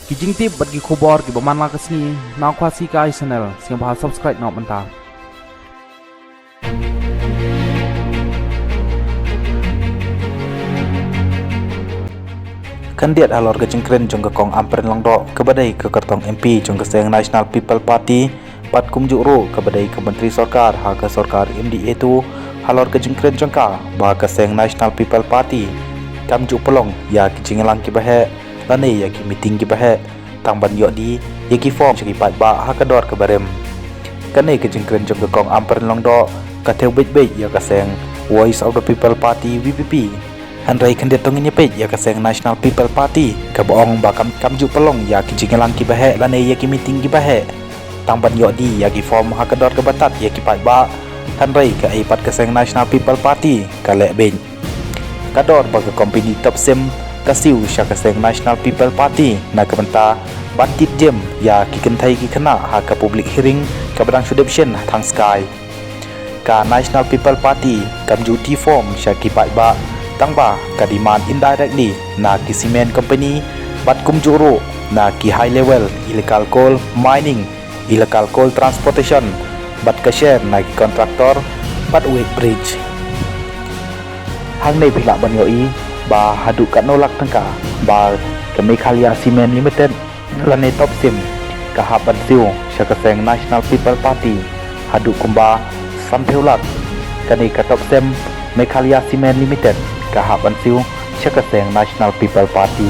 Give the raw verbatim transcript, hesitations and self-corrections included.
Ki jingtip bad ki khubor kiba man la ka sngi na Khasi Kai Channel, sngewbha subscribe noh mynta. Khyndiat halor ka jingkren jong ka Kong Ampareen Lyngdoh kaba dei ka kyrtong M P jong ka seng National People Party, bad kumjuh ruh kaba dei ka Myntri Sorkar ha ka sorkar M D A two, halor ka jingkren jong ka ba ka seng National People Party kam ju pynlong ïa ki jingïalang kiba heh lane ïa ki meeting kiba heh, tang ban ïoh die ïa ki form sha ki paidbah ha ka dor kaba rim. Kane ka jingkren jong ka Kong Ampareen Lyngdoh ka thew beit beit ïa ka seng Voice of the People Party, V P P. Hynrei khyndiat to ngin ïa peit ïa ka seng National People Party kaba ong ba kam, kam ju pynlong ïa ki jingïalang kiba heh lane ïa ki meeting kiba heh, tang ban ïoh die ïa ki form ha ka dor kaba tad ïa ki paidbah. Hynrei kaei pat ka seng National People Party ka leh beit. Ka dor ba ka company Topcem ka siew sha ka seng National People Party na ka bynta ban tip jem ïa ki kynthei ki khynnah ha ka public hearing kaba dang shu dep shen ha Thangskai. Ka National People Party kam ju die form sha ki paidbah, tangba ka demand indirectly na ki cement company bad kumjuh ruh na ki high level illegal coal mining, illegal coal transportation, bad ka share na ki contractor bad weight bridge. Hangne phi lah ban ïohi ba haduh katno lak tyngka ba ka Meghalaya Cement Limited lane Topcem ka hap ban siew sha ka seng National People Party, haduh kumba sanphew lak. Kane ka Topcem Meghalaya Cement Limited ka hap ban siew sha ka seng National People Party.